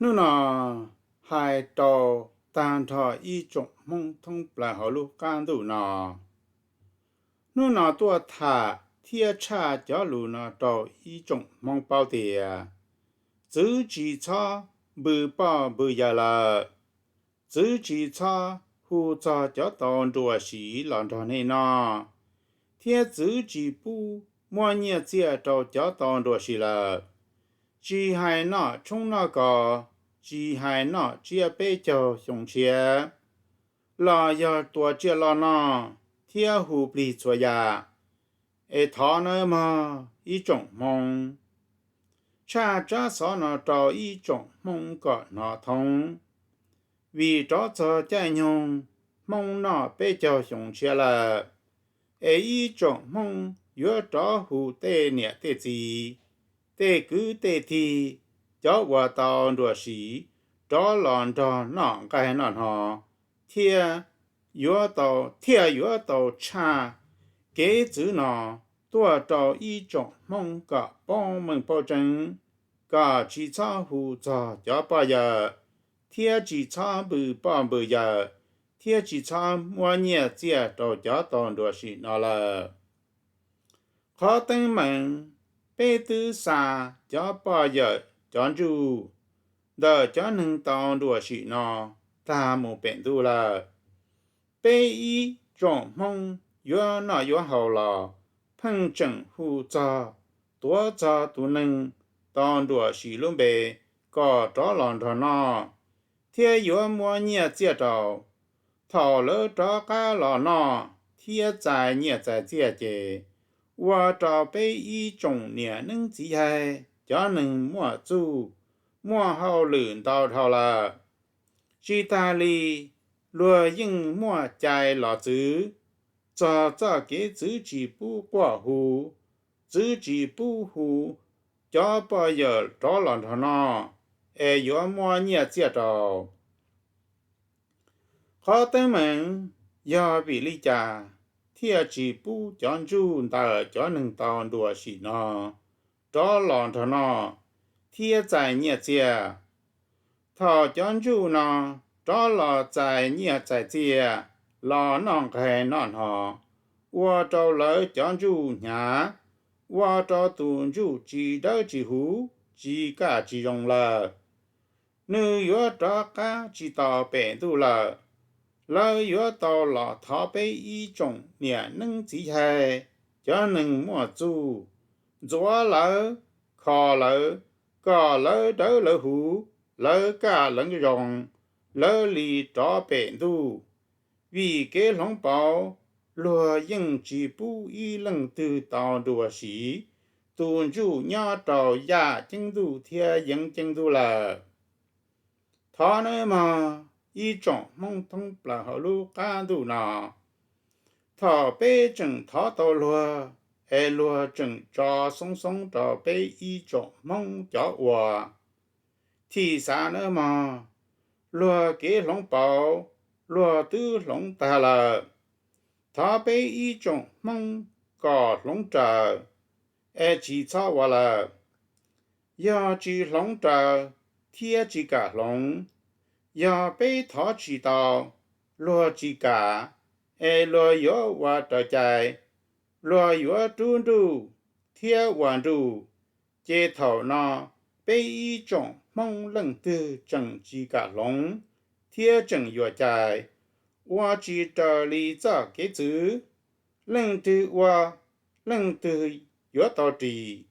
Hnub no hais rau tag nrho ib tsoom Hmoob thoob plaws hauv lub qab ntuj no. Hnub no tuaj tham thiab tshaj cov lus no rau ib tsoom Hmoob paub tias txwv tsis txhob npws poj npws yawg lawm, txwv tsis txhob hu txog cov tau nruam sim los nrog nej noj, thiab txwv tsis pub muab nyiaj txiaj rau cov tau nruam sim lawm. Tsis hais noj tshoob noj kos, tsis hais noj tsiab peb caug xyoo tshiab, los yog tua tsiaj loj noj thiab hu plig txhua yam. Es thov nawb mog ib tsoom Hmoob, tshaj tsab xov no rau ib tsoom Hmoob kom hnov thoob. Vim rov txog caij nyoog Hmoob noj peb caug xyoo tshiab lawm, es ib tsoom Hmoob yuav rov hu tej niam tej txiv, tej kwv tej tij, cov uas tau nruam sim rov los nrog noj nqaij noj hno, thiab yuav tau, thiaj yuav tau tshaj kev txwv no tuaj rau ib tsoom Hmoob kom paub meej paub tseeb, kom tsis txhob hu txog cov poj yawm, thiab tsis txhob npws poj npws yawm, thiab tsis txhob muab nyiaj txiaj rau cov tau nruam sim no lawm. Qhov teeb meem, peb twb xa cov poj yawm cov ntsuj ntawm cov neeg tau nruam sim no tag mus pem ntuj lawm. Peb ib tsoom Hmoob yuav noj yuav haus los pheej tseem hu txog, tuav txog tus neeg tau nruam sim lub npe kom rov los nrog noj, thiab yuav muab nyiaj txiaj rau. Thaum lawv rov qab los noj thiab txais nyiaj txais txiaj ces ua rau peb ib tsoom niam neeb txiv yaig cov neeg muaj txuj, muaj hauj lwm ntau dhau lawm. Tsis tas li, luag yeej muaj cai los txwv txog txoj kev txwv tsis pub quaj hu, txwv tsis pub hu cov poj yawm rov los nrog noj, es yuav muab nyiaj txiaj rau. Qhov teeb meem, yog vim li cas thiaj tsis pub cov ntsuj ntawm cov neeg tau nruam sim no rov los nrog noj thiab txais nyiaj txiaj? Thaum cov ntsuj no rov los txais nyiaj txais txiaj, los noj nqaij noj hno, ua rau lawv cov ntsuj hnyav, ua rau tus ntsuj tsis dawb tsis huv, tsis kaj tsis zoo lawm. Nws yuav rov qab tsis tau pem ntuj lawm. Lawv yuav tau los thov peb ib tsoom niam neeb txiv yaig, cov neeg muaj txuj, ntxuav lawv, kho lawv, kom lawv dawb lawv huv, lawv kaj lawv zoo, lawv li rov pem ntuj. Vim kev hloov pauv, luag yeej tsis pub ib leej twg tau nruam sim tus ntsuj nyob rau yaj ceeb ntuj thiab yeeb ceeb ntuj lawm. Thov nawb mog ib tsoom Hmoob thoob plaws hauv lub qab ntuj no, thaum peb tseem thov tau luag, es luag tseem tso xoob xoob rau peb ib tsoom Hmoob cov uas, thim xav nawb mog, luag kev hloov pauv, luag twb hloov tag lawm. Thov peb ib tsoom Hmoob kom hloov raws, es tsis txhob ua lawm. Yog tsis hloov raws thiab tsis kam hloov, yog peb thov tsis tau, luag tsis kam, es luag yuav ua raws cai, luag yuav rub nruj thiab ua nruj, ces thaum no peb ib tsoom Hmoob leej twg tseem tsis kam hloov thiab tseem yuam cai, ua tsis raws li txoj kev txwv, leej twg ua, leej twg yuav tau ris,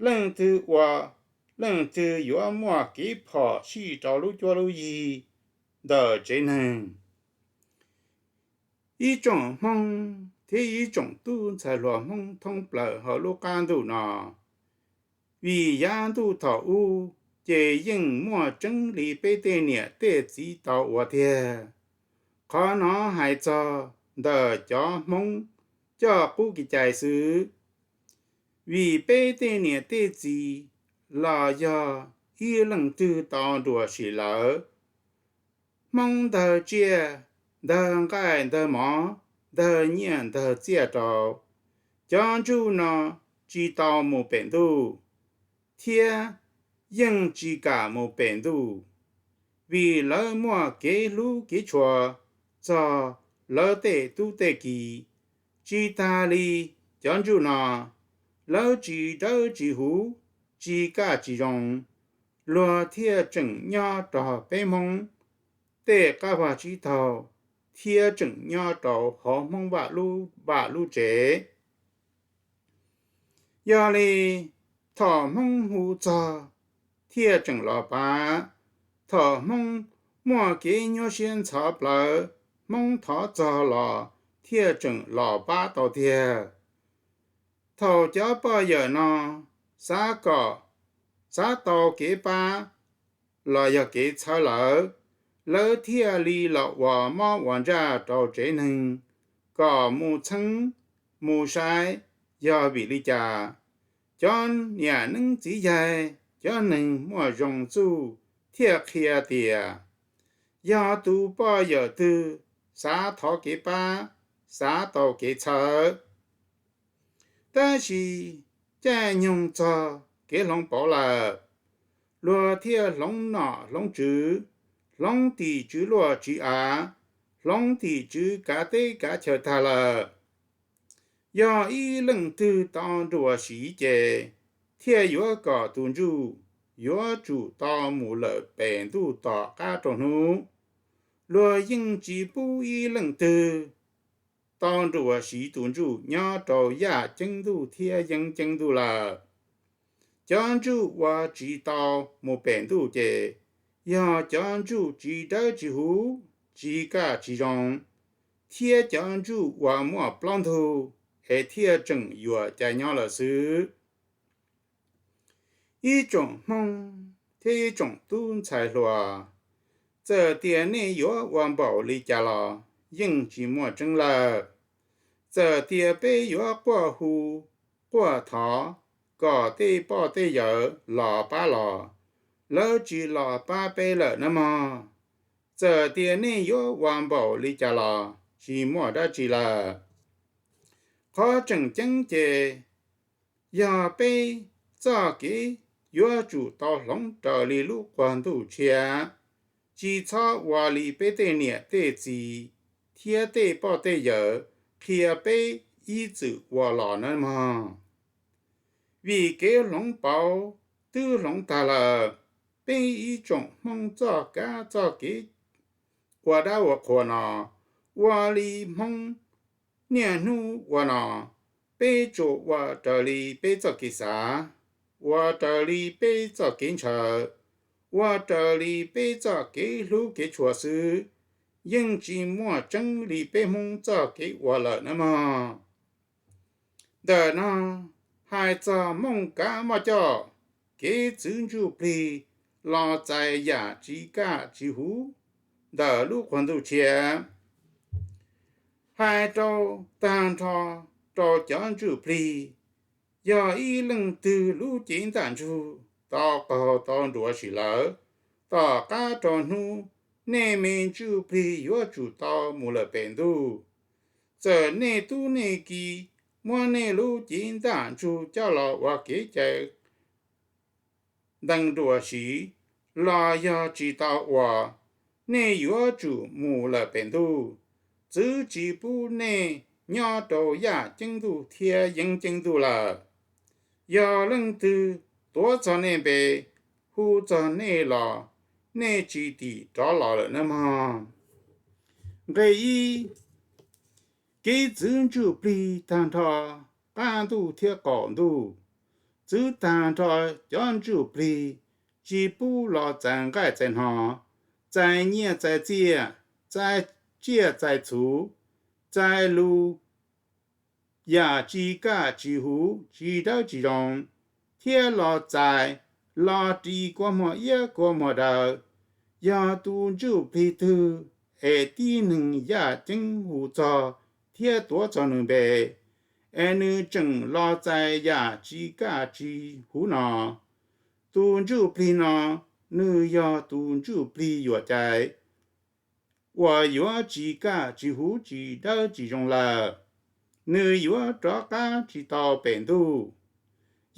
leej twg ua, leej twg yuav muaj kev phom sij rau lub cuab lub yig ntawm tsev neeg. Ib tsoom Hmoob thiab ib tsoom tub ntxhais hluas Hmoob thoob plaws hauv lub qab ntuj no, vim yav ntuj thaum ub ces yeej muaj tseeb li peb tej niam tej txiv tau ua tiag. Qhov no hais txog ntawm cov Hmoob coj qub kev cai xwb. Vim peb tej niam tej txiv los yog ib leej twg tau nruam sim lawv, Hmoob ntawg tsiaj, ntawg nqaij ntawg mov, ntawg nyiaj ntawg txiaj rau, cov ntsuj no tsis tau mus pem ntuj, thiab yeej tsis kam mus pem ntuj, vim lawv muaj kev hlub kev tshua txog lawv tej tub tej ki. Tsis tas li, cov ntsuj no lawv tsis dawb tsis huv, tsis kaj tsis zoo, luag thiaj tseem nyob rau peb Hmoob tej qab vag tsib taug, thiab tseem nyob rau hauv Hmoob vaj lub vaj lub tsev. Yog li, thaum Hmoob hu txog thiaj tseem los pab, thaum Hmoob muaj kev nyuaj siab ntxhov plawv, Hmoob thov txog los thiaj tseem los pab tau tiag. Thaum cov poj yawm no xav kom, xav tau kev pab los yog kev txhawb lawv, lawv thiaj li los ua mob ua ntsaj rau tsev neeg kom mus txheeb mus saib yog vim li cas. Cov niam neeb txiv yaig, cov neeg muaj zoo txuj thiaj qhia tias yog tus poj yawm twg xav thov kev pab, xav tau kev txhawb. Tab sis caij nyoog txog kev hloov pauv lawm, luag thiaj hloov nom hloov tswv, hloov tim tswv luaj tswv av, hloov tim tswv kav teb kav chaw tag lawm. Yog ib leej twg tau nruam siv ces thiaj yuav kom tus ntsuj yuav tsum tau mus lawm pem ntuj tom qab rau hnub. Luag yeej tsis pub ib leej twg tau nruam siv tus ntsuj nyob rau yaj ceeb ntuj thiab yeeb ceeb ntuj lawm. Cov ntsuj uas tsis tau mus pem ntuj ces yog cov ntsuj tsis dawb tsis huv, tsis kaj tsis zoo, thiab cov ntsuj uas muaj plaub ntug es thiaj tseem yuam cai nyob lawm xwb. Ib tsoom Hmoob thiab ib tsoom tub ntxhais hluas, txawm tias nej yuav ua npaum li cas los yeej tsis muaj tseeb lawm. Txawm tias peb yuav quaj hu, quaj thov kom tej poj tej yawm los pab los, lawv tsis los pab peb lawm nawb mog. Txawm tias nej yuav ua npaum li cas los tsis muaj dab tsi lawm. Qhov tseem ceeb ces yog peb txoj kev yuav tsum tau hloov raws li lub quas ntuj tshiab, tsis txhob ua li peb tej niam tej txiv thiab tej poj tej yawm qhia peb ib txwm ua los nawb mog. Vim kev hloov pauv twb hloov tag lawm, peb ib tsoom Hmoob txoj kab txoj kev ua dab ua qhua no, ua li Hmoob niaj hnub ua no, peb tsuas ua raws li peb txoj kev xav, ua raws li peb txoj kev ntshaw, ua raws li peb txoj kev hlub kev tshua xwb, yeej tsis muaj tseeb li peb Hmoob txoj kev ua lawm nawb mog. Ntawm no hais txog Mooj Kav Moj Coj, kev txwv ntsuj plig los txais yam tsis kaj tsis huv ntawm lub quas ntuj tshiab. Hais rau tag nrho rau cov ntsuj plig, yog ib leej twg lub cev ntaj ntsug tau qaug tau nruam sim lawm, tom qab rau hnub nej me ntsuj plig yuav tsum tau mus lawm pem ntuj. Txawm nej tub nej ki muab nej lub cev ntaj ntsug coj los ua kev cai ntees nruam siv los yog tsis tau ua, nej yuav tsum mus lawm pem ntuj. Txwv tsis pub nej nyob rau yaj ceeb ntuj thiab yeeb ceeb ntuj lawm. Yog leej twg tuav txog nej npe, hu txog nej los, nej tsis tim rov los lawm nawb mog. Nqe ib, kev txwv ntsuj plig tag nrho qab ntuj thiab qaum ntuj, txwv tag nrho cov ntsuj plig, tsis pub los txais nqaij txais hno, txais nyiaj txais txiaj, txais tsiaj txais txhu, txais lus yam tsis kaj tsis huv tsis dawb tsis zoo, thiab los txais los ris kua muag iab kua muag daw. Yog tus ntsuj plig twg es tib neeg yaj ceeb hu txog thiab tuav txog nws npe, es nws tseem los txais yam tsis kaj tsis huv no, tus ntsuj plig no nws yog tus ntsuj plig yuam cai uas yuav tsis kaj tsis huv tsis dawb tsis zoo lawm, nws yuav rov qab tsis tau pem ntuj.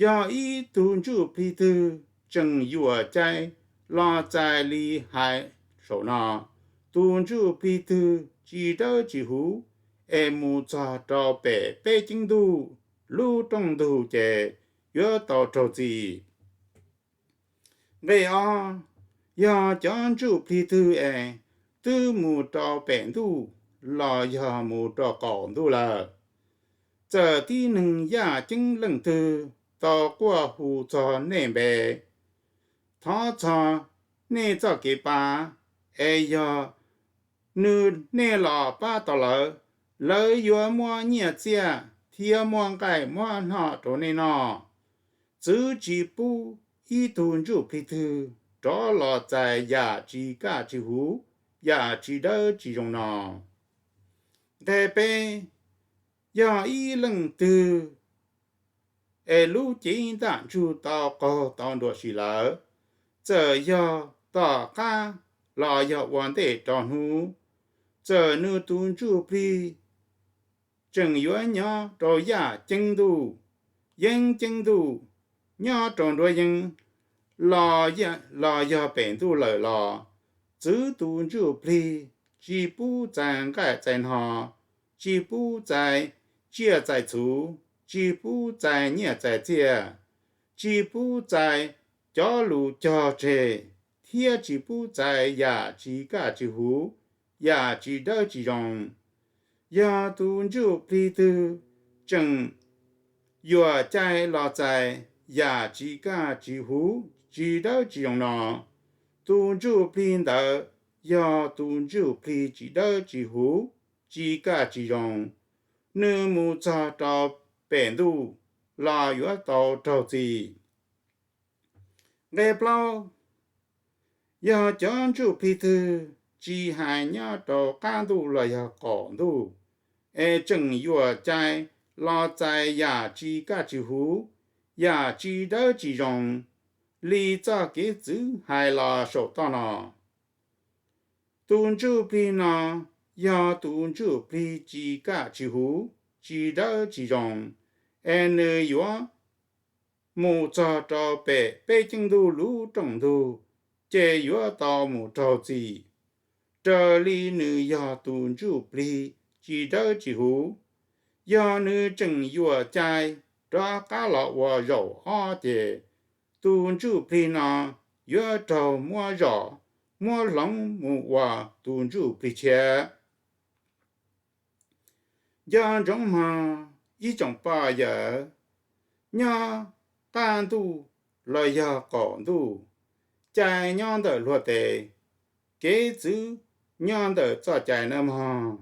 Yog ib tug ntsuj plig twg tseem yuam cai los txais li hais saum no: Tus ntsuj plig twg tsis dawb tsis huv es mus txog rau pem peb ceeb ntuj lub rooj ntug ces yuav tau raug txim. Nqe ob, yog cov ntsuj plig twg es twb mus rau pem ntuj los yog mus rau qaum ntuj lawm, txawm tib neeg yaj ceeb leej twg tau quaj hu txog nej npe, thov txog nej txoj kev pab, es yog nws nej los pab tau lawv, lawv yuav muab nyiaj txiaj thiab muab nqaij muab hno rau nej noj. Txwv tsis pub ib tug ntsuj plig twg rov los txais yam tsis kaj tsis huv, yam tsis dawb tsis zoo no. Nqe peb, yog ib leej twg es lub cev ntaj ntsug tau qaug tau nruam sim lawm, txawm yog tom qab los yog ua ntej rau hnub, txawm nws tus ntsuj plig tseem yuav nyob rau yaj ceeb ntuj, yeeb ceeb ntuj, nyob rau nruab yeeb los yog pem ntuj lawm los, txwv tus ntsuj plig tsis pub txais nqaij txais hno, tsis pub txais tsiaj txais txhu, tsis pub txais nyiaj txais txiaj, tsis pub txais cov lus cog tseg, thiab tsis pub txais yam tsis kaj tsis huv, yam tsis dawb tsis zoo. Yog tus ntsuj plig twg tseem yuam cai los txais yam tsis kaj tsis huv tsis dawb tsis zoo no, tus ntsuj plig ntawd yog tus ntsuj plig tsis dawb tsis huv, tsis kaj tsis zoo, nws mus txog rau pem ntuj los yuav tau raug txim. Nqe plaub, yog cov ntsuj plig twg tsis hais nyob rau qab ntuj los yog qaum ntuj, es tseem yuam cai los txais yam tsis kaj tsis huv, yam tsis dawb tsis zoo, li txoj kev txwv hais los saum toj no, tus ntsuj plig no yog tus ntsuj plig tsis kaj tsis huv, tsis dawb tsis zoo, es nws yuav mus txog rau pem peb ceeb ntuj lub rooj ntug, ces yuav tau mus raug txim, raws li nws yog tus ntsuj plig tsis dawb tsis huv. Yog nws tseem yuam cai rov qab los ua zaum ob ces tus ntsuj plig no yuav raug muab zom, muab hloov mus ua tus ntsuj plig tshiab. Nco ntsoov mog ib tsoom poj yawm, nyob qab ntuj los yog qaum ntuj, cai nyob ntawm luag tes, kev txwv nyob ntawm txoj cai nawb mog.